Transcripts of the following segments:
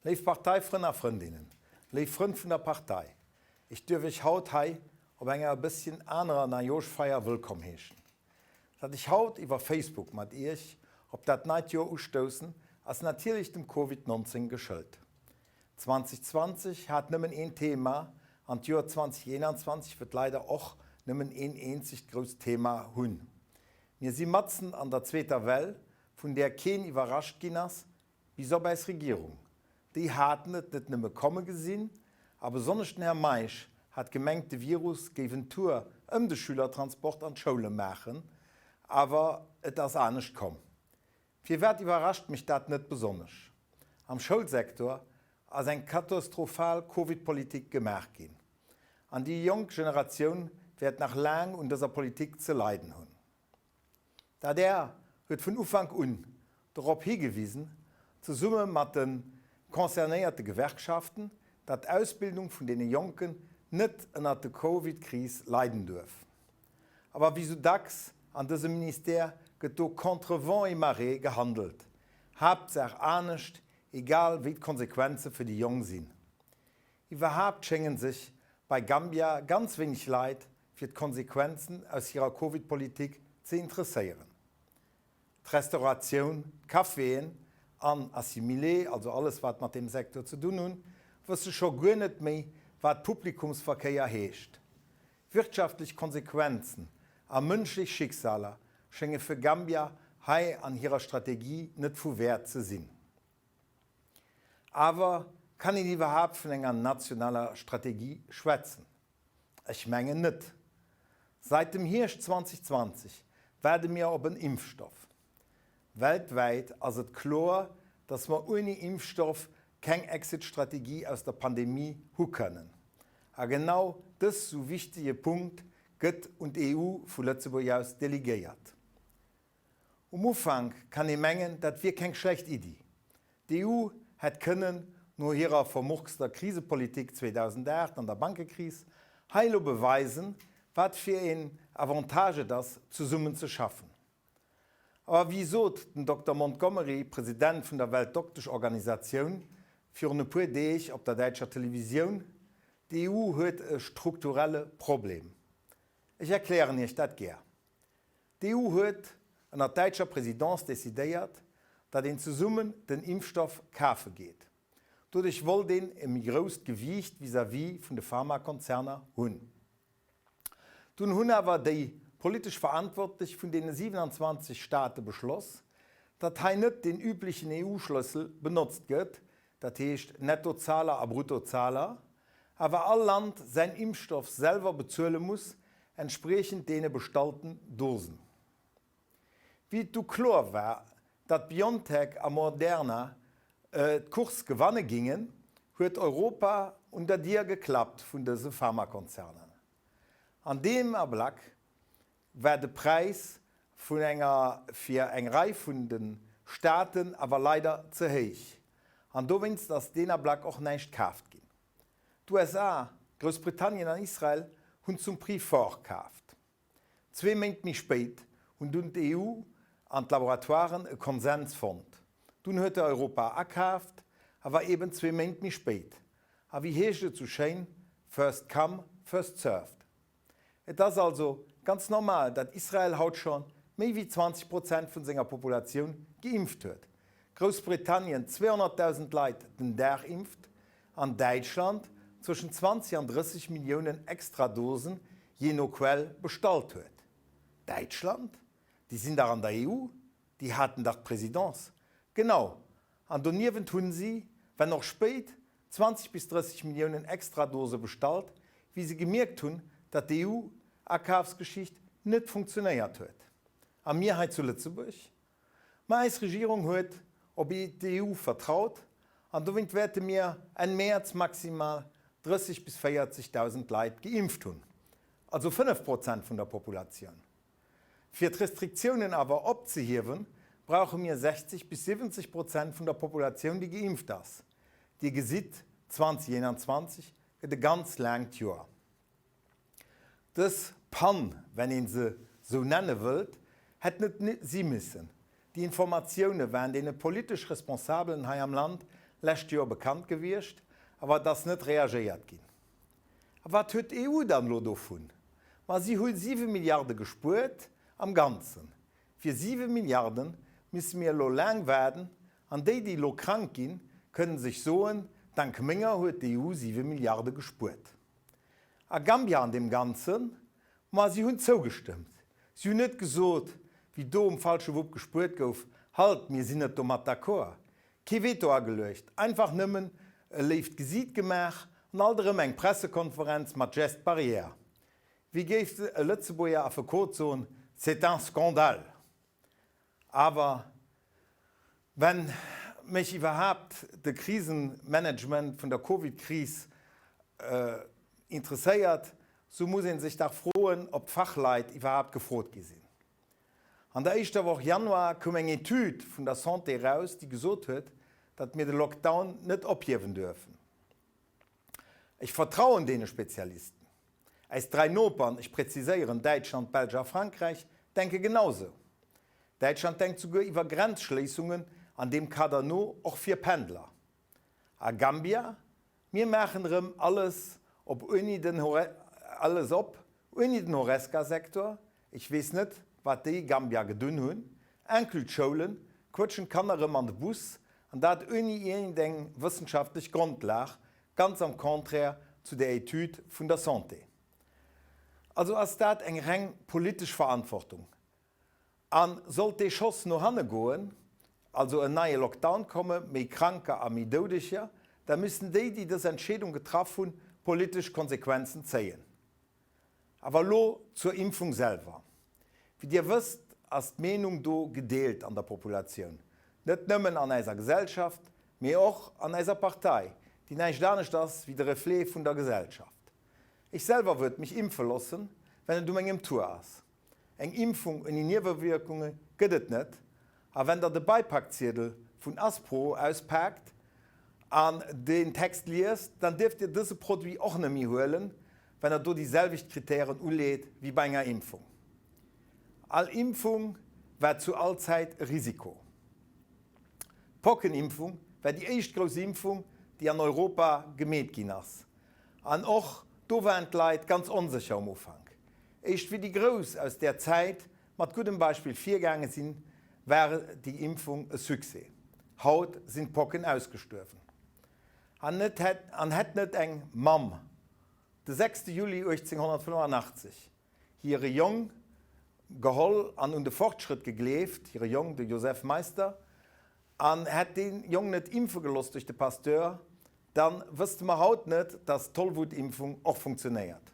Léif Parteifrënn a Frëndinnen, léif Frënn vun der Partei, ech duerf Iech haut hei op enger e bësschen anerer Neijoerschfeier wëllkomm heeschen. Datt ech haut iwwer Facebook mat Iech op dat neit Joer ustoussen, ass natierlech dem Covid 19 geschëlt. 2020 hat nëmmen een Thema an d'Joer 2021 wëtt leider och nëmmen een eenzegt grousst Thema hunn. Mir si matzen an der zweeter Well, vun där keen iwwerrascht ginn ass, Bis op eis Regierung. Déi haten et net nëmme komme gesinn, a besonnesch den Här Meisch hat gemengt de Virus géif en Tour ëm de Schülertransport an d'Schoule maachen, awer et ass anescht komm. Firwat iwwerrascht mech dat net besonnesch? Am Schoulsektor ass eng katastrophal Covid-Politik gemaach ginn, an déi jonk Generatioun wäert nach laang un dëser Politik ze leiden hunn. D'adr huet vun Ufank un dorop higewisen, zesumme mat de concernéierte Gewerkschaften, datt d'Ausbildung vun deene Jonken net ënnert de Covid-Kris leiden duerf. Awer wéi sou dacks an dësem Ministère gëtt do contre vent et marée gehandelt, Haaptsaach anescht, egal wéi d'Konsequenze fir déi Jong sinn. Iwwerhaapt schéngen sech bei Gambia ganz wéineg Leit fir d'Konsequenzen aus hirer Covid-Politik ze interesséieren. D'Restauratioun, d'Caféen an Assimilés, also alles wat mat deem Secteur ze dunn hunn, wësse scho guer net méi wat Publikumsverkéier heescht. Wirtschaftlech Konsequenzen a mënschlech Schicksaler schénge fir Gambia hei an hirer Strategie net vu Wäert ze sinn. Awer kann een iwwerhaapt vun enger nationaler Strategie schwätzen? Ech mengen net. Seit dem Hierscht 2020 waarde mir op en Impfstoff. Weltwäit ass et kloer, datt mer ouni Impfstoff keng Exit-Strategie aus der Pandemie hu kënnen. A genau dës sou wichtege Punkt gëtt un d'EU vu Lëtzebuerg aus delegéiert. Um Ufank kann ee mengen, dat wier keng schlecht Iddi. D'EU hätt kënnen, no hirer vermurkster Krisepolitik 2008 an der Bankekris, hei elo beweisen, wat fir een Avantage et ass, zesummen ze schaffen. Awer wéi sot den Dokter Montgomery, President vun der Weltdokteschorganisatioun, virun e puer Deeg op der däitscher Televisioun, D'EU huet e strukturelle Problem. Ech erklären Iech dat gär. D'EU huet ënner däitscher Presidence decidéiert, datt een zesummen den Impfstoff kafe geet. Doduerch wollt een e méi grousst Gewiicht vis-à-vis vun de Pharmakonzerner hunn. Dunn hunn awer déi politesch Verantwortlech vun deene 27 Staate beschloss, datt hei net den üblechen EU-Schlëssel benotzt gëtt, dat heescht Nettozahler a Bruttozahler, awer all Land säin Impfstoff selwer bezuele muss, entspriechend deene bestallten Dosen. Wéi et du kloer war, datt BioNTech a Moderna d'Course gewanne gingen, huet Europa un der Dier geklappt vun dëse Pharmakonzernen. An deem Ablack war de Präis vun enger fir eng Rei vun de Staaten awer leider ze héich an dowéinst ass deen Ablack och näischt kaaft ginn. D'USA, Groussbritannien an Israel hunn zum Prix fort kaaft. Zwee Méint méi spéit hunn dunn d'EU an d'Laboratoiren e Konsens fonnt. Dunn huet Europa akaaft, awer eben zwee Méint méi spéit. A wéi heescht et sou schéin, First come, first served. Et ass also ganz normal, datt Israel haut scho méi wéi 20 Prozent vun senger Populatioun geimpft huet, Groussbritannien 200.000 Leit den Dag impft an Däitschland zwëschen 20 an 30 Milliounen extra Dosen, jee no Quell, bestallt huet. Däitschland? Déi sinn dach an der EU, déi haten dach d'Presidence. Genau, an doniewent hunn si, wenn och spéit, 20 bis 30 Milliounen extra Dose bestallt, wéi se gemierkt hunn, datt d'EU-Akafsgeschicht net funktionéiert huet. A mir hei zu Lëtzebuerg? Ma eis Regierung huet op d'EU vertraut an dowéint wäerte mir Enn Mäerz maximal 30 bis 40.000 Leit geimpft hunn, also 5 Prozent vun der Populatioun. Fir d'Restriktiounen awer opzehiewen, brauche mir 60 bis 70 Prozent vun der Populatioun, déi geimpft ass. Dir gesitt, 2021 gëtt e ganz laangt Joer. Dës Pann, wenn ee se sou nenne wëllt, hätt net si missen. Déi Informatioune waren deene politesch Responsabelen hei am Land lescht Joer bekannt gewiescht, awer et ass net reagéiert ginn. A wat huet d'EU dann elo dovun? Ma si hu 7 Milliarde gespuert am Ganzen. Fir 7 Milliarde misse mir elo laang waarden an déi, déi elo krank ginn, kënnen sech soen, Dank menger huet d'EU 7 Milliarde gespuert. A Gambia an deem Ganzen? Ma si hunn zougestëmmt. Si hunn net gesot, wéi do um falsche Wupp gespuert gouf, Halt, mir sinn net domat d'accord. Kee Veto ageluecht, einfach nëmmen e léift Gesiit gemaach an alt erëm eng Pressekonferenz mat Gestes barrières. Wéi géif e Lëtzebuerger Affekot soen, C'est un scandale! Awer wenn mech iwwerhaapt de Krisenmanagement vun der Covid-Kris interesséiert, sou muss ee sech dach froen, ob d'Fachleit iwwerhaapt gefrot gi sinn. An der éischter Woch Januar koum eng Etüd vun der Santé eraus, déi gesot huet, datt mir de Lockdown net ophiewen duerfen. Ech vertrauen deene Spezialisten. Äis 3 Nopern, ech präziséieren, Däitschland, Belsch a Frankräich, denke genausou. Däitschland denkt souguer iwwer Grenzschléissungen an deem Kader no, och fir Pendler. A Gambia? Mir maachen erëm alles op ouni den alles op ouni den Horesca-Sektor, ech weess net wat déi Gambia gedunn hunn, inclus d'Schoulen, quëtschen d'Kanner erëm an de Bus, an dat ouni iergendeng wëssenschaftlech Grondlag, ganz am Contraire zu der Etüd vun der Santé. Also ass dat eng reng politesch Verantwortung. A sollt dee Schoss no hanne goen, also en neie Lockdown komme, méi Kranker a méi Doudeger, da müssen déi, déi dës Entscheedung getraff hunn, politesch Konsequenzen zéien. Awer elo zur Impfung selwer. Wéi Dir wësst, ass d'Meenung do gedeelt an der Populatioun. Net nëmmen an eiser Gesellschaft, mee och an eiser Partei, déi näischt anescht ass wéi de Reflet vun der Gesellschaft. Ech selwer wërt mech impfe loossen, wenn et u mengem Tour ass. Eng Impfung ouni Niewewierkunge gëtt et net, a wenn der de Beipakziedel vun Aspro auspaakt an den Text liest, dann dierft dir dëse Produit och net méi huelen, wenn der do déi selwecht Kritären uleet wéi bei enger Impfung. All Impfung war zu all Zäit e Risiko. D'Pockenimpfung war déi éischt grouss Impfung, déi an Europa gemeet ginn ass. An och do waren d'Leit ganz onsécher um Ufank. Éischt wéi déi Grouss aus där Zäit mat guddem Beispill virgaange sinn, war déi Impfung e Succès. Haut sinn d'Pocken ausgestuerwen. An an hätt net eng Mamm de 6 Juli 1885 hire Jong geholl an un de Fortschrëtt gegleeft, hire Jong, de Joseph Meister, an hätt dee Jong net impfe gelooss duerch de Pasteur, da wësste mer haut net, dass d'Tollwutimpfung och funktionéiert.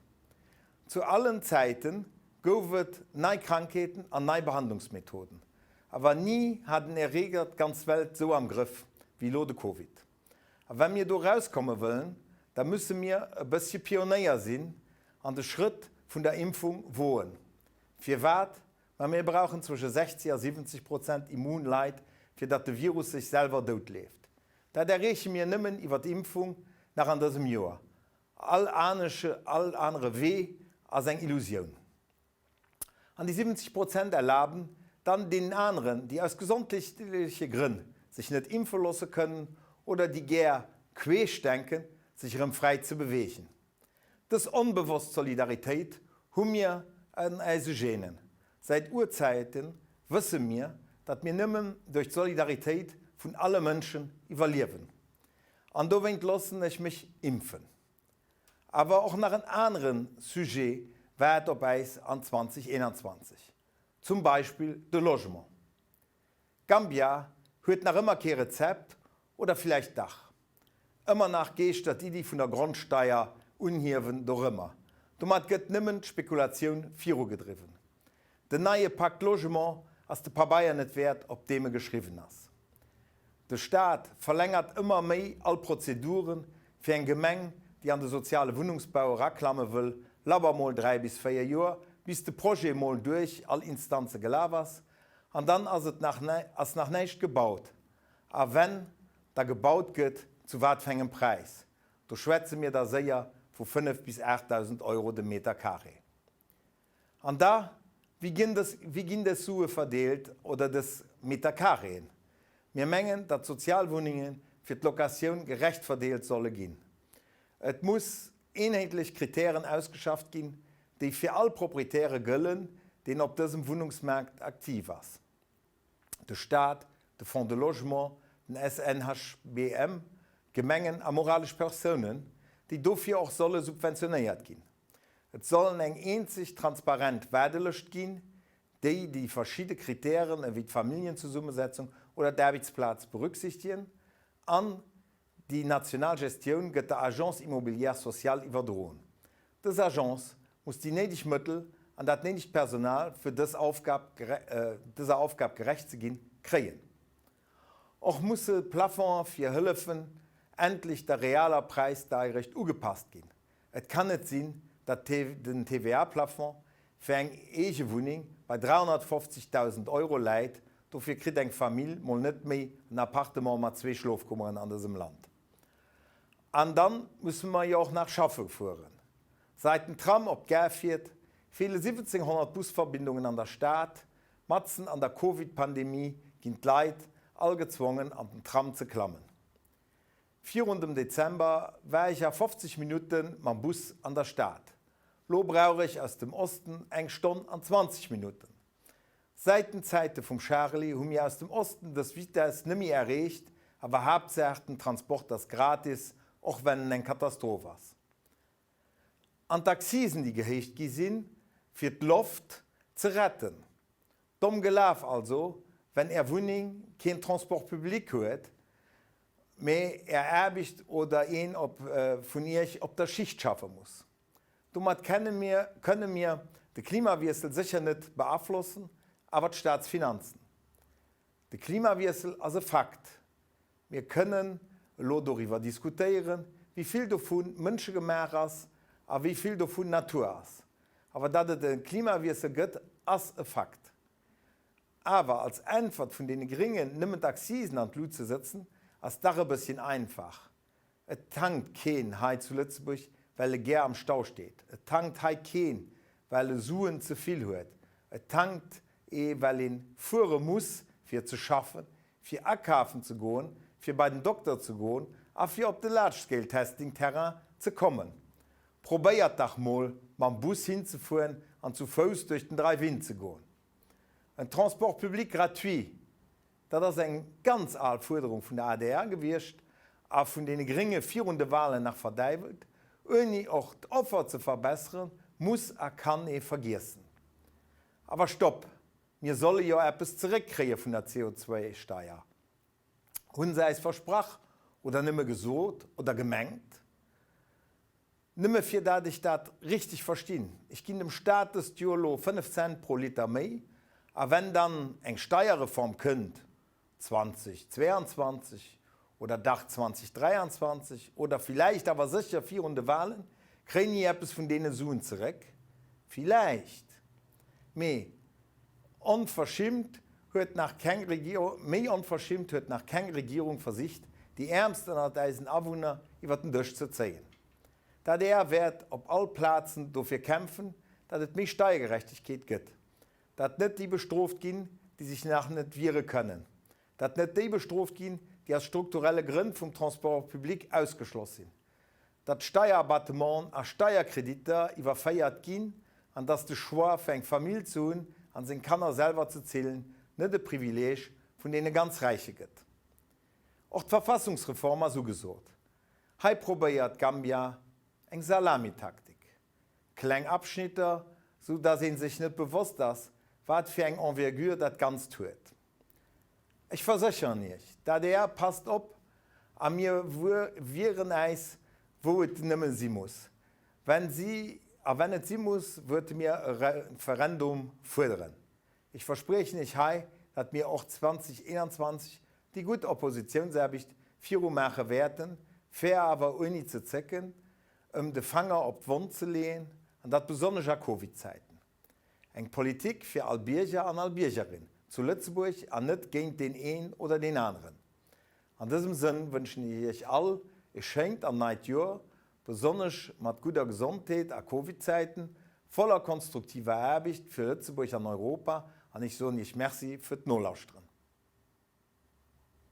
Zu allen Zäite gouf et nei Krankheeten an nei Behandlungsmethoden, awer ni hat en Erreger d'ganz Welt sou am Grëff wéi elo de Covid. A wa mir do rauskomme wëllen, da musse mir e bëssche Pionéier sinn an de Schrëtt vun der Impfung woen. Firwat? Ma mir brauchen zwësche 60 a 70 Prozent immun Leit, fir datt de Virus sech selwer doutleeft. Dat erreeche mir nëmmen iwwer d'Impfung nach an dësem Joer. All all anere Wee ass eng Illusioun. An déi 70 Prozent erlaben dann deenen aneren, déi aus gesondheetleche Grënn sech net impfe loosse kënnen oder déi gär queesch denken, sech erëm fräi ze beweegen. Dës onbewosst Solidaritéit hu mir an eise Genen. Säit Urzäite wësse mir, datt mir nëmmen duerch d'Solidaritéit vun alle Mënschen iwwerliewen. An dowéint loossen ech mech impfen. Awer och nach en anere Sujet waart op äis an 2021, zum Beispill de Logement. Gambia huet nach ëmmer kee Rezept, oder villäicht dach. Ëmmer nach geeschtert d'Iddi vun der Grondsteier unhiewen dorëmmer. Domat gëtt nëmmen d'Spekulatioun virugedriwwen. Den neie Pacte Logement ass de Pabeier net wäert, op deem e geschriwwen ass. De Staat verlängert ëmmer méi all Prozeduren, fir eng Gemeng, déi an de soziale Wunnungsbau eraklamme wëll, labber mol 3 bis 4 Joer, bis de Projet mol duerch all Instanze gelaf ass, an dann ass et nach ass nach näischt gebaut. A wenn da gebaut gëtt, zu wat fir engem Präis? Do schwätze mir da séier vu 5 bis 8.000 Euro de Meter carré. An da, wéi ginn dës, wéi ginn dës Sue verdeelt oder dës Metercarréen? Mir mengen, datt d'Sozialwunnenge fir d'Locatioun gerecht verdeelt solle ginn. Et muss eenheetlech Kritären ausgeschafft ginn, déi fir all Proprietäre gëllen, deen op dësem Wunnungsmaart aktiv ass. De Staat, de Fonds de Logement, den SNHBM, d'Gemengen a moralesch Persounen, déi dofir och solle subventionéiert ginn. Et sollen eng eenzeg transparent Waardelëscht ginn, déi déi verschidde Kritären ewéi d'Familljenzesummesetzung oder d'Aarbechtsplaz berücksichtegen an déi national Gestioun gëtt der Agence immobilière sociale iwwerdroen. Dës Agence muss déi néideg Mëttel an dat néidegt Personal fir dës Aufgab dëser Aufgab gerecht ze ginn, kréien. Och musse d'Plafonge fir Hëllefen endlech der realer Präisdeierecht ugepasst ginn. Et kann net sinn, datt den TVA-Plafond fir eng eege Wunneng bei 350.000 Euro läit, dofir kritt eng Famill mol net méi en Appartement mat zwee Schlofkummeren an dësem Land. An dann musse mer jo och nach schaffe fueren. Seit den Tram op d'Gare fiert, feele 1700 Busverbindungen an der Stad. Matzen an der Covid-Pandemie ginn d'Leit all gezwongen an den Tram ze klammen. Virun dem Dezember war ech a 50 Minutten mam Bus an der Stad. Lo brauch ech aus dem Osten eng Stonn an 20 Minutten. Säit den Zäite vum Charly hu mir aus dem Osten dës Vitess nëmmi erreecht, awer Haaptsaach den Transport ass gratis, och wenn en eng Katastroph ass. An d'Accisen déi gehéicht gi sinn fir d'Loft ze retten. Domm gelaf also, wenn Är Wunneng keen Transport public huet, mee Är Aarbecht oder een op vun Iech op der Schicht schaffe muss. Domat kenne mir kënne mir de Klimawiessel sécher net beaflossen, awer d'Staatsfinanzen. De Klimawiessel ass e Fakt. Mir kënnen elo doriwwer diskutéieren, wéi vill dovu mënschegemaach ass a wéi vill dovun Natur ass. Awer datt et e Klimawiessel gëtt, ass e Fakt. Awer als Äntwert vun deene Gringen nëmmen d'Accisen an d'Lut ze sëtzen, ass dach e bësschen einfach. Et tankt keen hei zu Lëtzebuerg, well e gär am Stau steet. Et tankt hei keen, well e Suen ze vill huet. Et tankt ee well een fuere muss fir ze schaffen, fir akafen ze goen, fir bei den Dokter ze goen a fir op de Large Scale Testing Terrain ze kommen. Probéiert dach mol mam Bus hinzefueren an zu Fouss duerch den Drive-In ze goen. En Transport public gratuit, dat ass eng ganz al Fuerderung vun der adr gewiescht a vun deene Grénge virun de Wahlen nach verdäiwelt, ouni och d'Offer ze verbesseren, muss a kann ee vergiessen. Awer stopp, mir solle jo eppes zeréckkréie vun der CO2-Steier. Hunn se äis versprach oder nëmme gesot oder gemengt? Nëmme fir dat ech dat richteg verstinn, ech ginn dem Staat dëst Joer lo 5 Cent pro Liter méi, a wenn dann eng Steierreform kënnt 2022 oder dach 2023 oder villäicht awer sécher virun de Wahlen, kréien i eppes vun deene Suen zeréck? Villäicht. Mee onverschimmt huet nach keng Regierung, méi onverschimmt huet nach keng Regierung versicht, déi Äermst ënnert äisen Awunner iwwer den Dësch ze zéien. D'adr wäert op all Plazen dofir kämpfen, datt et méi Steiergerechtegkeet gëtt, datt net déi bestrooft ginn, déi sech nach net wiere kënnen, datt net déi bestrooft ginn, déi aus strukturelle Grënn vum Transport public ausgeschloss sinn, datt Steierabattementen a Steierkreditter iwwerféiert ginn an datt de Choix fir eng Famill ze hunn an seng Kanner selwer ze zillen net e Privileeg vun deene ganz Räiche gëtt. Och d'Verfassungsreform ass ugesot. Hei probéiert Gambia eng Salamitaktik. Kleng Abschnitter, sou datt ee sech net bewosst ass, wat fir eng Envergure dat Ganzt huet. Ech versécheren Iech, d'ADR passt op a mir wieren äis, wou et nëmme si muss. Wenn si a wenn et si muss, wuerte mir e Referendum fuerderen. Ech verspriechen Iech hei, datt mir och 2021 déi gutt Oppositiounsaarbecht viru maache wäerten, fair awer ouni ze zécken, ëm de Fanger op d'Wonn ze leeën, an dat besonnesch a Covid-Zäiten. Eng Politik fir all Bierger an all Biergerin zu Lëtzebuerg an net géint deen een oder deen aneren. An dësem Sënn wënschen ech Iech all e schéint an neit Joer, besonnesch mat gudder Gesondheet a Covid-Zäiten, voller konstruktiver Aarbecht fir Lëtzebuerg an Europa an ech soen Iech Merci fir d'Nolauschteren.